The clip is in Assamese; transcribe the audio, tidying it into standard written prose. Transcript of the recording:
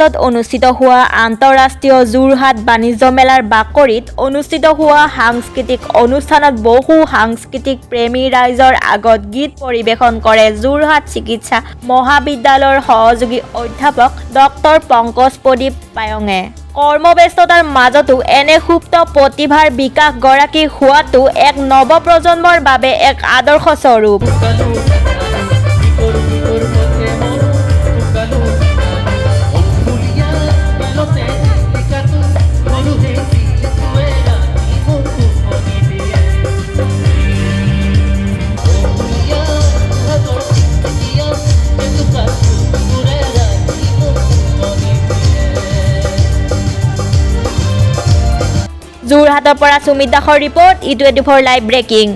যোৰহাটত অনুষ্ঠিত হোৱা আন্তঃৰাষ্ট্ৰীয় যোৰহাট বাণিজ্য মেলাৰ বাকৰিত অনুষ্ঠিত হোৱা সাংস্কৃতিক অনুষ্ঠানত বহু সাংস্কৃতিক প্ৰেমী ৰাইজৰ আগত গীত পৰিৱেশন কৰে যোৰহাট চিকিৎসা মহাবিদ্যালয়ৰ সহযোগী অধ্যাপক ডক্টৰ পংকজ প্ৰদীপ পায়ঙে। কৰ্মব্যস্ততাৰ মাজতো এনে সুপ্ত প্ৰতিভাৰ বিকাশ গৰাকী হোৱাটো এক নৱপ্ৰজন্মৰ বাবে এক আদৰ্শ স্বৰূপ। কি কৰো পথে মৰো শুকালো। ফুলীয়া গালতে লিকাটো সৰু সেই চিলটোৱে ৰাতি মোক টোপনি দিয়ে। ফুলীয়া হাতৰ টিকটিকিয়া জেতুকা ফুলবোৰে ৰাতি মোক টোপনি দিয়ে। যোৰহাটৰ পৰা সুমিত দাসৰ ৰিপৰ্ট, ই 24 লাইভ ব্ৰেকিং।